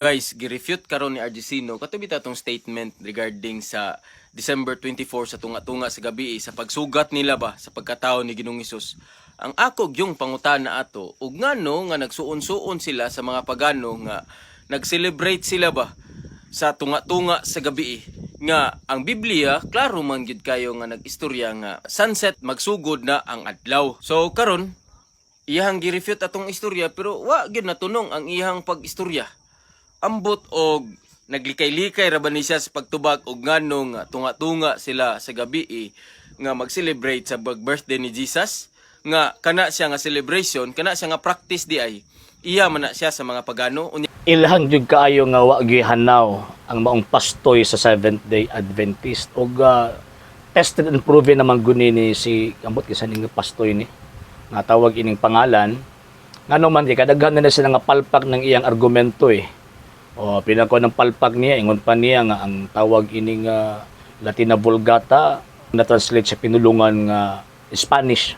Guys, gi-refute karon ni RG Sino kato bitaw tong statement regarding sa December 24 sa tunga-tunga sa gabi sa pagsugat nila ba sa pagkatao ni Ginoong Hesus. Ang ako gyung pangutana ato, ug ngano nga nagsuon-suon sila sa mga pagano nga nag-celebrate sila ba sa tunga-tunga sa gabi, nga ang Biblia klaro man gyud kayo nga nag-istorya nga sunset magsugod na ang adlaw. So karon iyahang gi-refute atong istorya, pero wa gyud natunong ang iyahang pag-istorya. Ambot og naglikay-likay ra ba ni siya sa pagtubag og ngano nga tunga-tunga sila sa gabi nga mag-celebrate sa birthday ni Jesus, nga kana siya nga celebration, kana siya nga practice di ay iya man na siya sa mga pagano. Unya Ilhang jud kaayo nga wa gihanaw ang maong pastoy sa Seventh Day Adventist ug tested and proven naman guni ni si ambot kisa ning pastoy ni nga tawag ining pangalan, ngano man kay kadaghan na sila nga palpak ng iyang argumento eh. O pinako ng palpak niya, ingon pa niya nga ang tawag ining Latina Vulgata na translate sa pinulungan nga Spanish.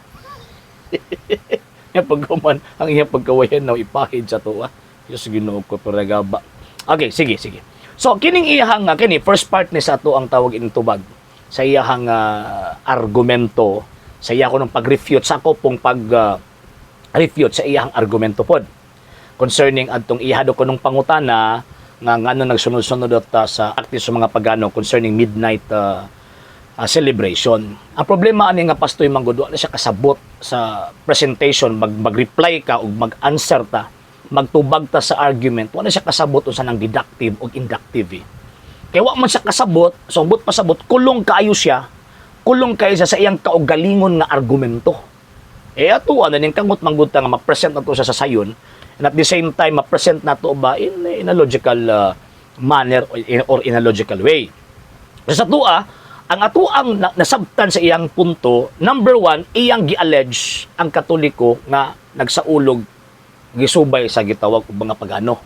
Nga pagkuman ang iyang pagkawayan na ipahid sa tuwa. Diyos, Ginoo ko, pero gaba. Okay, sige, sige. So, kining iyahang, kini, first part ni sa ato ang tawag ining tubag sa iyahang argumento, sa iya ko ng pag-refute, sa ako pong pag refute sa iyahang argumento pod concerning adtong iha daw kunong pangutana nga ngano nagsunod-sunod ta sa practice sa mga pagano concerning midnight celebration. Ang problema ani nga pastoy manggod, wala siya kasabot sa presentation, mag-reply ka ug mag-answer ta, magtubag ta sa argument, wala siya kasabot unsa nang deductive ug inductive eh. Kaya wa man siya kasabot, so ambot pasabot, kulong kaayo siya, kulong kaayo siya sa iyang kaugalingon nga argumento. Eh ato ano ning kangot manggod ta nga ma-present nato siya sa sayon and at the same time ma-present nato ba in a logical manner or in a logical way. So sa tua, ang atuang nasabtan sa iyang punto, number one, iyang gi-allege ang Katoliko nga nagsaulog gisubay sa gitawag og mga pagano.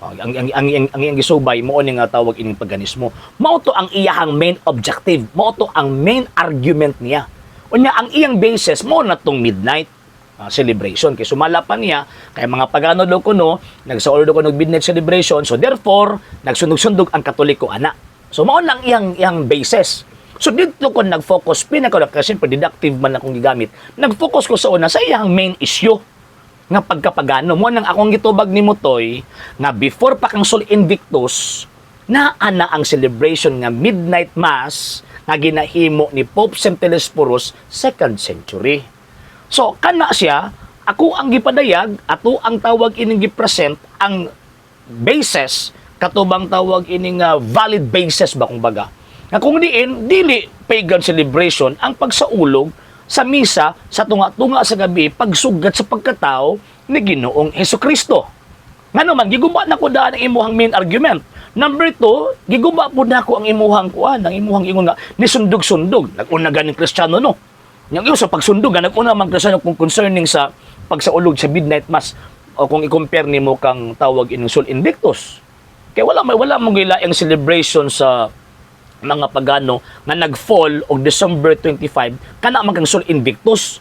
Oh, ang iyang gisubay mao ni nga tawag ining paganismo. Mao to ang iyahang main objective, mao to ang main argument niya. Unya ang iyang basis mo na tong midnight celebration kay sumala pa niya kay mga pagano daw kuno nagsaulog daw kuno og midnight celebration, so therefore nagsundog-sundog ang Katoliko ana. So mao lang iyang basis. So didto ko nag-focus pinaka kasi siyempre deductive man akong gigamit. Nag-focus ko sa una sa iyang main issue nga pagkapagano. Mo nang akong gitubag ni Mutoy nga before pa kang Sol Invictus, naa na ang celebration nga midnight mass nga ginahimo ni Pope St. Telesphorus, second century. So kana siya ako ang gipadayag, ato ang tawag ining gi-present ang basis katubang tawag ining valid basis ba kung baga. Nga kung diin dili pagan celebration ang pagsaulog sa misa sa tunga-tunga sa gabi pagsugat sa pagkatao ni Ginoong Hesukristo. Ngano man giguba na ko daan ang imuhang main argument. Number two, giguba pud nako ang imuhang kuan, ang imuhang ingon nga nisundog-sundog. Nag-una ganing Kristiyano no. Yang iyo sa pagsundog nga nag-una man Kristiyano kung concerning sa pagsaulog sa midnight mass o kung i-compare nimo kang tawag ining Sol Invictus. Kay wala mo ang celebration sa mga pagano nga nag-fall og December 25 kana man kang Sol Invictus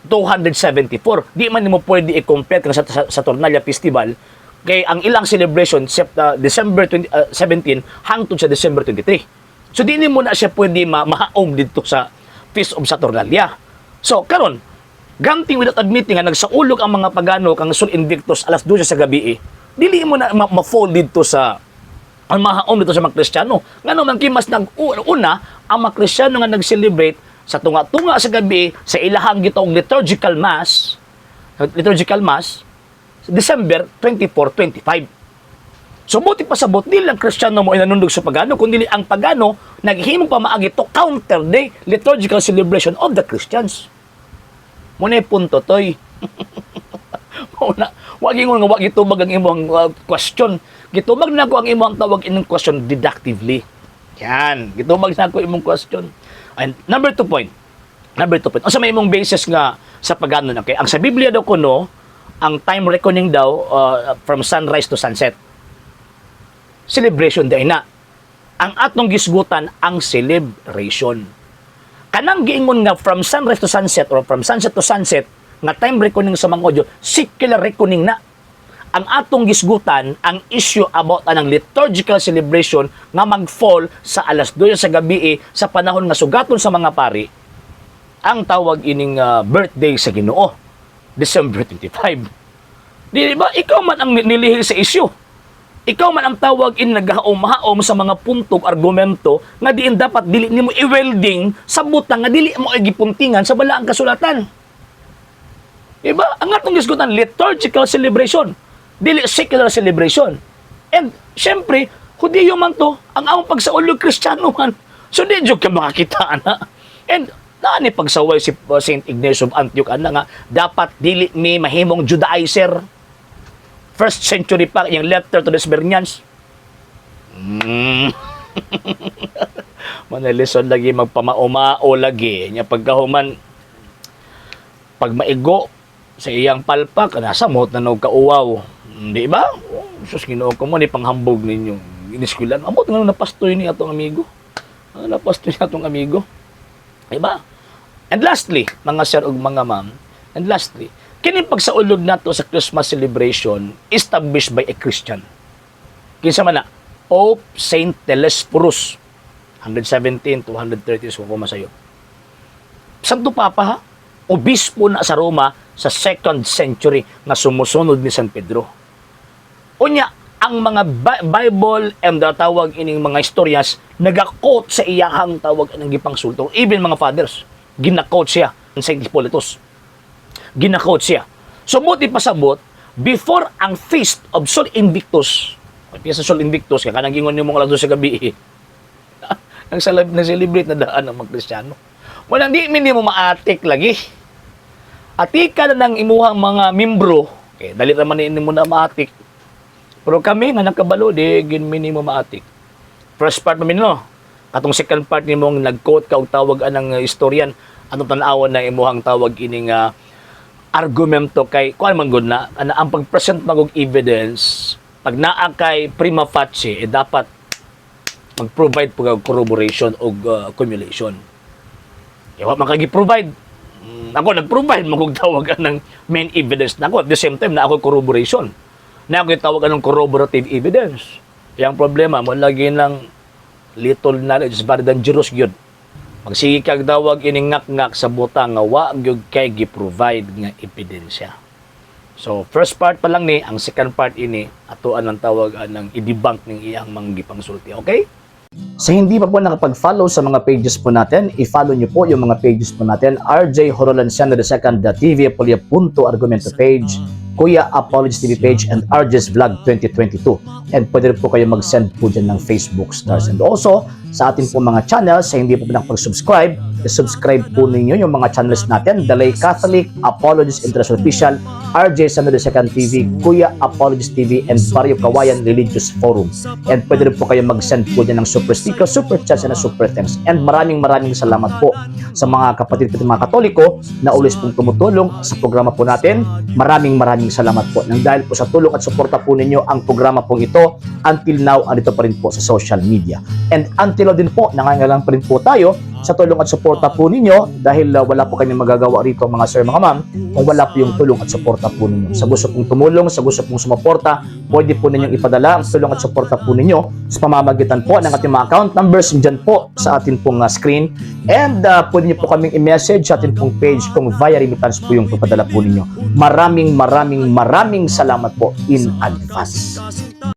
274. Di man nimo pwede i-compare kang sa Saturnalia Festival kay ang ilang celebration December 20, 17 hangtod sa December 23. So di nimo na siya pwede mahaom didto sa Feast of Saturnalia. So karon, granting without admitting nga nagsaulog ang mga pagano kang Sol Invictus alas 12 sa gabi eh, dili mo na ma-fall didto sa ang mahaom dito sa mga Kristiyano. Ngano man kay mas nag-una ang mga Kristiyano nga nag-celebrate sa tunga-tunga sa gabi sa ilahang gitawag liturgical mass December 24, 25. So buti pa sabot, di lang Kristiyano mo inanundog sa pagano, kundi ang pagano naghimong pamaagi to counter the liturgical celebration of the Christians. Muna punto toy. Muna, wag ingon nga wag gitubag ang imong question. Gitubag na ko ang imong tawag ining question deductively. Yan, gitubag na ko imong question. And number two point. Number two point. Unsa may imong basis nga sa pagano na kay ang sa Biblia daw kuno ang time reckoning daw from sunrise to sunset. Celebration day na. Ang atong gisgutan ang celebration. Kanang giingon nga from sunrise to sunset or from sunset to sunset nga time reckoning sa mga Hudyo, secular reckoning na. Ang atong gisgutan ang issue about anang liturgical celebration nga mag-fall sa alas 2 sa gabi sa panahon nga sugaton sa mga pari ang tawag ining birthday sa Ginoo, December 25. Di ba? Ikaw man ang nilihi sa issue. Ikaw man ang tawag in nagahaom-haom sa mga puntog argumento nga diin dapat dili nimo i-welding sa butang nga dili mo gipuntingan sa balaang kasulatan. Diba? Ang atong gisgutan, liturgical celebration. Dili secular celebration. And, syempre, Hudiyo man to, ang among pagsaulog, Kristiyano man. So, di jud ka makakita, ana. And, naa ni pagsaway si Saint Ignatius of Antioch, ana, nga, dapat dili mi mahimong Judaizer. First century pa, yung letter to the Smyrnians. Manalison lagi magpamaumao lagi. Nya pagkahuman, pag maigo sa iyang palpak, nasa mot na nog kauwaw. Di ba? Oh, sus, Ginoo ko mo ni panghambog ninyo. Iniskulan. Amot nga napastoy ni atong amigo. Ano napastoy ni atong amigo? Di ba? And lastly, mga sir ug mga ma'am, and lastly, kini pagsaulog nato sa Christmas celebration established by a Christian. Kinsa man na? Pope Saint Telesphorus. 117 to 130, so ko masayo. Santo Papa ha? Obispo na sa Roma sa second century nga sumusunod ni San Pedro. Unya, ang mga Bible and the tawag ining mga istoryas naga-quote sa iyahang tawag ining gipangsulto. Even mga fathers, gina-quote siya, Saint Hippolytus. Gina-quote siya. So buti pasabot, before ang feast of Sol Invictus, piyesta Sol Invictus, kaya kanang gingon nimo nga sa gabi, eh. Nang celebrate na daan ang mga Kristiyano. Walang di mi mo maatik lagi. Atika na ng imuhang mga membro, okay, dali raman ni mo na maatik. Pero kami nga nakabalo, di gin mi nimo maatik. First part man no. Katong second part nimong nag-quote ka og tawag anang istoryan, anong tan-awon na imuhang tawag ining argumento kay kuan man gud na ana ang pag-present mag og evidence pag naa kay prima facie eh, dapat mag-provide po og corroboration og accumulation. Eh, wa man kay gi-provide. Ako nag-provide man og tawag ng main evidence nako. At the same time na ako corroboration. Na ako tawag anong corroborative evidence. Yang problema mo lagi ng little knowledge is very dangerous gyud. Magsige kag tawag ining ngak-ngak sa butang nga wa gyud kay gi-provide nga ebidensya. So, first part pa lang ni, ang second part ini, atuan ang tawag anang i-debunk ning iyang mga gipangsulti. Okay? Sa hindi pa po nakapag-follow sa mga pages po natin, i-follow niyo po yung mga pages po natin: RJ Horolanciano II, TV Apolia Punto Argumento page, Kuya Apologies TV page, and RJ's Vlog 2022. And pwede rin po kayo mag-send po dyan ng Facebook stars. And also, sa atin po mga channels, sa hindi po nakapag-subscribe, i-subscribe po ninyo yung mga channels natin: Dalay Catholic, Apologies International Official, RJ Sano II TV, Kuya Apologies TV, and Barrio Kawayan Religious Forum. And pwede rin po kayo mag-send po dyan ng super sticker, super chats, and super thanks. And maraming maraming salamat po sa mga kapatid ko mga Katoliko na always pong tumutulong sa programa po natin. Maraming maraming salamat po. Nang dahil po sa tulong at suporta po ninyo, ang programa pong ito until now andito pa rin po sa social media. And until now din po, nangangailangan pa rin po tayo sa tulong at suporta po ninyo dahil wala po kami magagawa rito, mga sir, mga ma'am, kung wala po yung tulong at suporta po ninyo. Sa gusto pong tumulong, sa gusto pong sumuporta, pwede po ninyong ipadala ang tulong at suporta po ninyo sa pamamagitan po ng ating mga account numbers dyan po sa atin pong screen. And pwede niyo po kaming i-message sa atin pong page kung via remittance po yung papadala po ninyo. Maraming maraming maraming salamat po in advance.